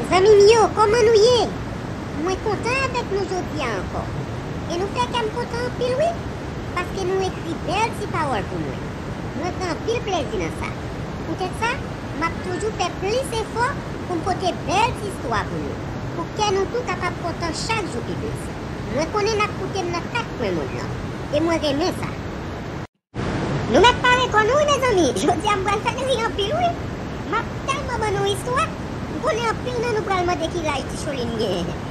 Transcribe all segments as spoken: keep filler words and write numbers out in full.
Zanmi m yo, kòman nou ye? Mwen kontan avèk nou jodi a ankò. E nou fè kè m kontan anpil wi, paske nou ekri bèl ti pawòl pou mwen. Mwen pran anpil plezi nan sa. Poutèt sa, m ap toujou fè plis efò pou m pote bèl ti istwa pou nou, pou kè nou tou kapab kontan chak jou pi plis. Mwen konnen n ap koute m nan kat kwen mond lan, e mwen renmen sa. Nou mèt pare kò nou wi mezanmi, jodi a m pral fè n ri anpil wi. M ap tèlman ban nou istwa, m konnen anpil nan nou pral mande ki laj Ti Cholin genyen.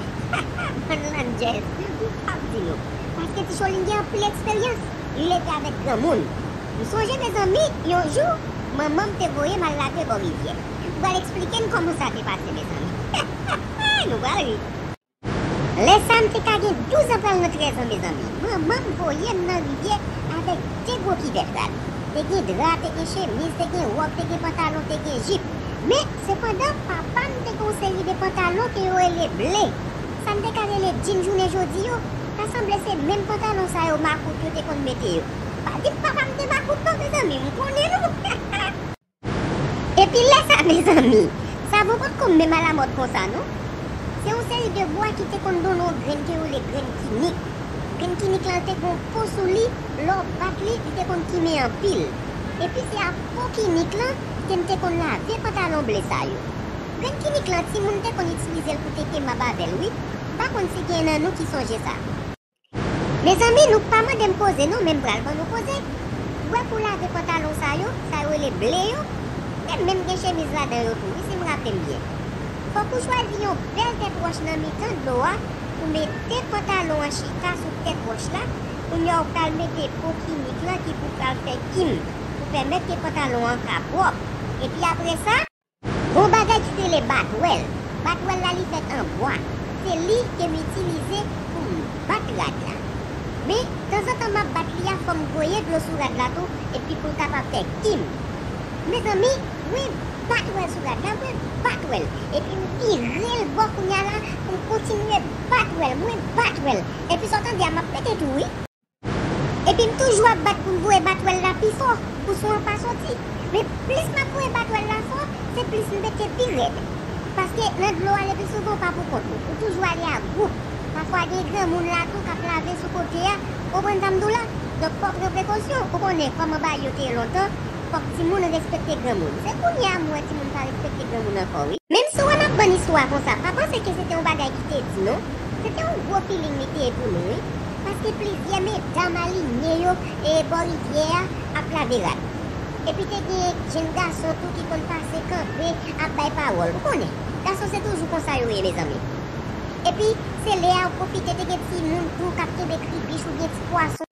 Bann landjèz, m p ap di nou. Paske Ti Cholin gen anpil eksperyans, li leve avèk granmoun. M sonje mezanmi, yon jou, manman m te voye m al lave bò rivyè. M pral eksplike n kòman sa te pase mezanmi. Nou pral ri. Lè sa a m te ka gen douz an pral nan trèz an mezanmi. Manman m voye m nan rivyè avèk de gwo kivèt rad. Te gen dra, te gen chemiz, te gen wòb, te gen pantalon, te gen jip. Men, sepandan, papa m te gen yon seri de pantalon ke yo rele ble. Sa n te ka rele djin jounen jodi yo, ta sanble se menm pantalon sa yo makout yo te konn mete yo. Pa di m papa m te makout non mezanmi, m konnen nou. Epi lè sa mezanmi, savon potko menm alamòd konsa non. Se yon seri de bwa ki te konn donnen yon grenn ke yo rele grenn kinik. Grenn kinik lan te gen yon po sou li, lè w bat li, li te konn kimen anpil. Epi se ak po kinik lan ke m te konn lave pantalon ble sa yo. Grenn kinik lan timoun te konn itilize l pou teke mab avè l wi. M pa konn si gen nan nou ki sonje sa. Mezanmi, nou pa mande m koze non, men m pral ban nou koze. Ou wè pou lave pantalon sa yo, sa yo rele ble yo, te menm gen chemiz ladan yo tou wi, si m raple m byen. Fòk ou chwazi yon bèl tèt wòch nan mitan dlo a, ou mete pantalon an chita sou tèt wòch la, kounye a ou pral mete po kinik lan ki pou pral fè kim, pou pèmèt ke pantalon an ka pwòp. Epi apre sa, gon bagay ki rele batwèl. Batwèl la li fèt an bwa. Se li ke m itilize pou m bat rad la. Men, tanzantan m ap bat li a, fò m voye dlo sou rad la tou, epi pou l kapab fè kim. Mezanmi, mwen batwèl sou rad la, mwen batwèl. Epi m vire l bò kounye a la, pou m kontinye batwèl, mwen batwèl. Epi sa w tande a, m ap pete tou wi. Epi m toujou ap bat pou m voye batwèl la pi fò, pou son an pa soti. Men plis m ap voye batwèl la fò, se plis m pete pi rèd. Paske nan dlo a, le pli souvan, ou pa pou kont ou. Ou toujou ale a gwoup. Pafwa, gen granmoun la tou k ap lave sou kote a. Ou konprann sa m di w la? Donk, fò w pran prekosyon. Ou konnen kòman bagay yo te ye lontan, fòk timoun respekte granmoun. Se kounye a m wè timoun pa respekte granmoun ankò, wi. Menm si w wè m ap ban n istwa konsa, pa panse ke se te yon bagay ki te di, non. Se te yon gwo feeling li te ye pou nou, wi. Paske plizyè medam alinye yo e bò rivyè a ap lave rad. Epi te gen jenn gason tou ki konn pase kanpe ap bay pawòl. Ou konnen, gason se toujou konsa yo ye, mezanmi. Epi, se lè a ou pwofite te gen timoun tou k ap kenbe kribich oubyen ti pwason.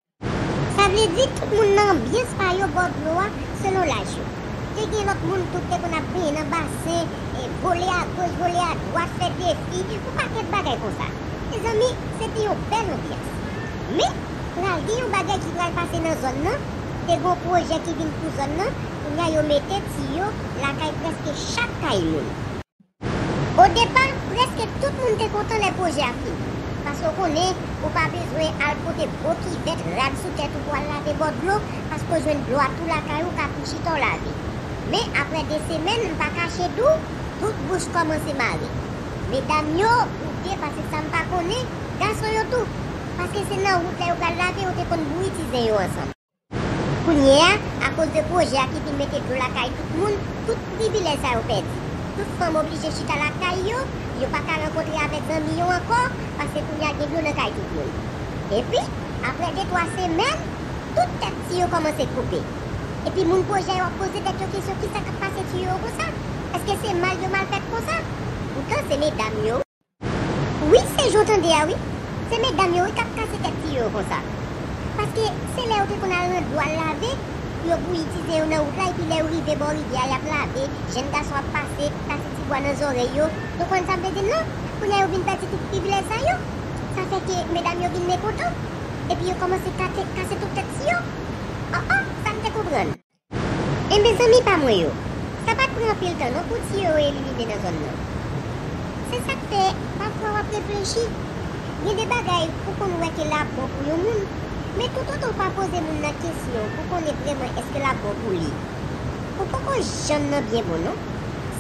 Sa vle di tout moun nan anbyans pa yo bò dlo a selon laj yo. Te gen lòt moun tou ki te konn ap benyen nan basen, e, vole agoch, vole adwat, fè defi, yon pakèt bagay konsa. Mezanmi, se te yon bèl anbyans. Men, pral gen yon bagay ki pral pase nan zòn nan, te gen yon pwojè ki vin pou zòn nan, kounye a yo mete tiyo lakay prèske chak kay moun. Odepa, prèske tout moun te kontan lè pwojè a fini. Paske w konnen, ou pa bezwen al pote gwo kivèt rad sou tèt ou pou al lave bò dlo, paske w jwenn dlo a tou lakay ou, ka pou chita w lave. Men, aprè de semèn, m pa kache di w, tout bouch kòmanse mare. Medam yo boude paske sa m pa konnen, gason yo tou. Paske se nan wout lè yo pral lave, yo te konn bouyi ti zen yo ansanm. Kounye a, akoz de pwojè a ki vin mete dlo lakay tout moun, tout privilèj sa yo pèdi. Tout fanm oblije chita lakay yo, yo pa ka rankontre avèk zanmi yo ankò, paske kounye a gen dlo nan kay tout moun. Epi, aprè de twa semèn, tout tèt tiyo kòmanse koupe. Epi moun pwojè yo ap poze tèt yo kesyon kisa k ap pase tiyo yo konsa? Èske se mal yo mal fèt konsa? Poutan se medam yo. Wi, se jan w tande a wi. Se medam yo wi k ap kase tèt tiyo yo konsa. Paske se lè yo te konn al nan dlo al lave, pou yo bouyi ti zen yo nan wout la, epi lè yo rive bò rivyè a, y ap lave, jenn gason ap pase, kase ti bwa nan zòrèy yo. Nou konn sa m vle di n lan? Kounye a yo vin pèdi tout privilèj sa yo. Sa fè ke medam yo vin mekontan. Epi yo kòmanse kate, kase tout tèt tiyo. Oh, oh, sa m te konprann. E mezanmi pa mwen yo, sa pa t pran anpil tan non pou tiyo yo elimine nan zòn nan. Se sa k fè, pafwa w ap reflechi, gen de bagay ou konn wè ke l ap bon pou yon moun, men toutotan w pa poze moun nan kesyon pou konnen vrèman èske l ap bon pou li, ou poko janm nan byen bon non.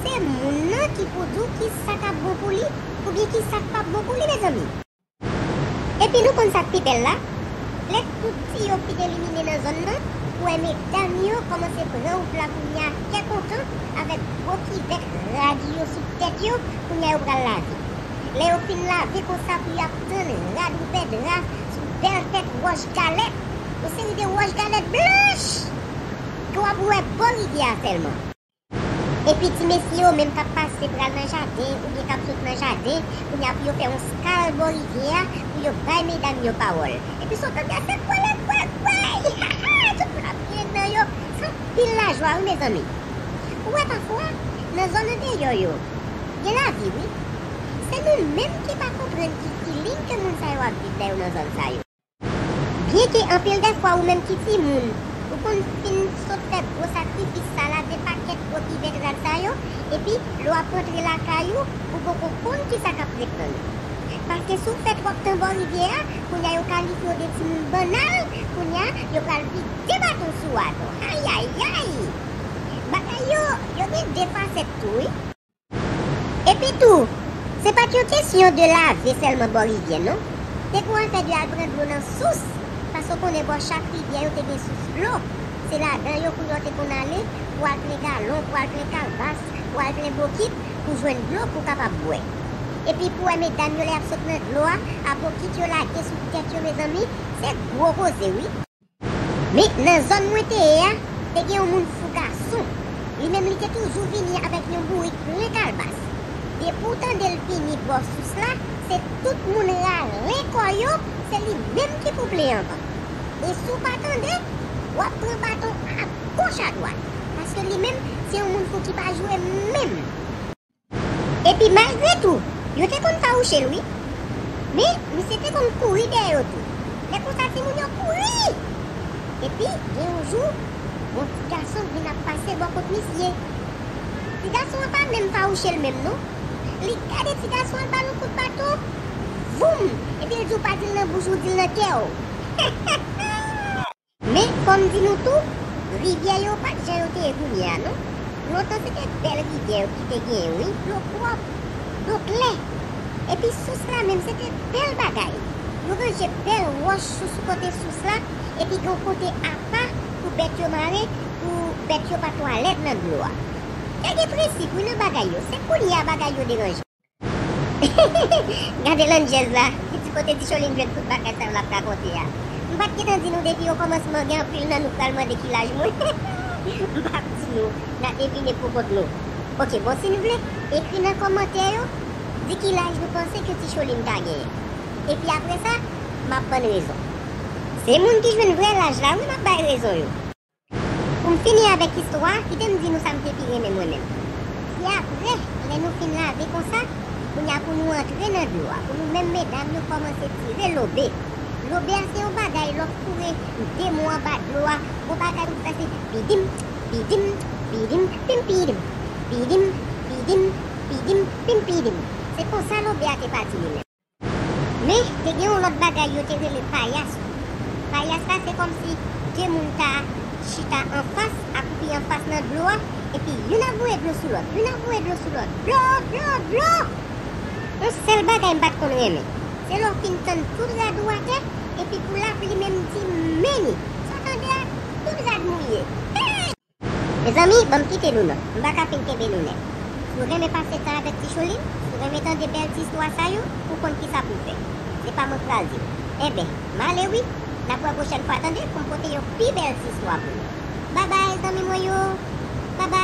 Se moun nan ki pou di w ki sa k ap bon pou li, oubyen ki sa k p ap bon pou li, mezanmi. Epi nou konn sa k pi bèl la? Lè tout tiyo fin elimine nan zòn nan, ou wè medam yo kòmanse pran wout la kounye a, kè kontan, avèk gwo kivèt rad yo sou tèt yo, kounye a yo pral lave. Lè yo fin lave konsa, pou y ap tann rad oubyen dra sou bèl tèt wòch galèt, yon seri de wòch galèt blanch ke w ap wè bò rivyè a sèlman. Epi ti mesye yo menm k ap pase pral nan jaden oubyen k ap sot nan jaden, kounye a pou yo fè yon skal bò rivyè a, pou yo bay medam yo pawòl. Epi sa w tande a se kwèlèkwèkwèy! Tout moun ap riye nan yo, se anpil lajwa wi mezanmi. Ou wè pafwa, nan zòn andeyò yo, gen lavi wi. Se nou menm ki pa konprann ki feeling ke moun sa yo ap viv lè yo nan zòn sa yo. Byenke anpil dèfwa ou menm ki timoun, ou konn fin sot fè gwo sakrifis sa, lave pakèt gwo kivèt rad sa yo, epi lè w ap rantre lakay ou, ou poko konn kisa k ap ret nan nou. Paske si w fè twòp tan bò rivyè a, kounye a yo kalifye w de timoun bannal, kounye a yo pral vide baton sou w atò. Ayayay! Bagay yo, yo gen de fasèt tou wi. Epi tou, se pa t yon kesyon de lave sèlman bò rivyè non. Te gen yon afè de al pran dlo nan sous, paske w konnen bò chak rivyè yo te gen sous dlo. Se ladan yo kounye a w te konn ale pou al plen galon, pou al plen kalbas, pou al plen bokit, pou jwenn dlo pou w kapab bwè. Epi pou w wè medam yo lè y ap sot nan dlo a, a bokit yo lage sou tèt yo mezanmi, se gwo koze wi. Men nan zòn mwen te ye a, te gen yon moun fou gason. Li menm li te toujou vini avèk yon bourik plen kalbas. Depi w tande l vini bò sous la, se tout moun rale kò yo, se li menm ki pou plen anvan. E si w pa tande, w ap pran baton a goch a dwat. Paske li menm, se yon moun fou ki pa jwe menm. Epi malgre tou, yo te konn fawouche l wi. Men, misye te konn kouri dèyè yo tou. Lè konsa timoun yo kouri! Epi, gen yon jou, yon ti gason vin ap pase bò kot misye. Ti gason an pa menm fawouche l menm non. Li gade ti gason an, l ba l yon kout baton. Voum! Epi l di w pa di l nan bouch ou, di l nan kè w. Men, fò m di nou tou, rivyè yo pa t jan yo te ye kounye a non. Lontan se te bèl rivyè yo ki te genyen wi, dlo pwòp, dlo klè. Epi sous la menm se te bèl bagay. Yo ranje bèl wòch sou sou kote sous la, epi gen yon kote apa pou bèt yo mare, pou bèt yo pa twalèt nan dlo a. Te gen prensip wi nan bagay yo, se kounye a bagay yo deranje. Gade landjèz la, ki ti kote Ti Cholin jwenn tout bagay sa yo l ap rakonte a. M pa t gentan di nou depi okòmansman gen anpil nan nou k pral mande ki laj mwen. M p ap di nou, n a devine pou kont nou. Oke, bon, si n vle, ekri nan kòmantè yo, di ki laj nou panse ke Ti Cholin ka genyen. Epi apre sa, m ap bann rezon. Se moun ki jwenn vrè laj la, wi, m ap bay rezon yo. Pou m fini avèk istwa a, kite m di nou sa m te pi renmen mwen menm. Se apre, lè nou fin lave konsa, kounye a pou nou antre nan dlo a, pou nou menm medam yo kòmanse tire lobe. Lobe a se yon bagay, lè w foure de mo anba dlo a, yon bagay pou fè se pidim, pidim, pidim, pim pidim, pidim, pidim, pidim, pim pidim. Se konsa lobe a te pati li menm. Men, te gen yon lòt bagay yo te rele payas tou. Payas la, se kòmsi de moun ta chita anfas, akwoupi anfas nan dlo a, epi youn ap voye dlo sou lòt, youn ap voye dlo sou lòt. Dlo, dlo, dlo! Yon sèl bagay m pa t konn renmen, se lè w fin tann tout rad ou atè, epi pou lapli menm di meni. Sa w tande a, tout rad mouye. Hey! Mezanmi, ban m kite nou non. M pa ka fin kenbe nou nèt. Si w renmen pase tan avèk Ti Cholin, si w renmen tande bèl ti istwa sa yo, ou konn kisa pou w fè. Se pa mwen k pral di w. Enben, m ale wi. N ap wè pwochèn fwa tande pou m pote yon pi bèl ti istwa pou nou. Babay, zanmi mwen yo. Babay.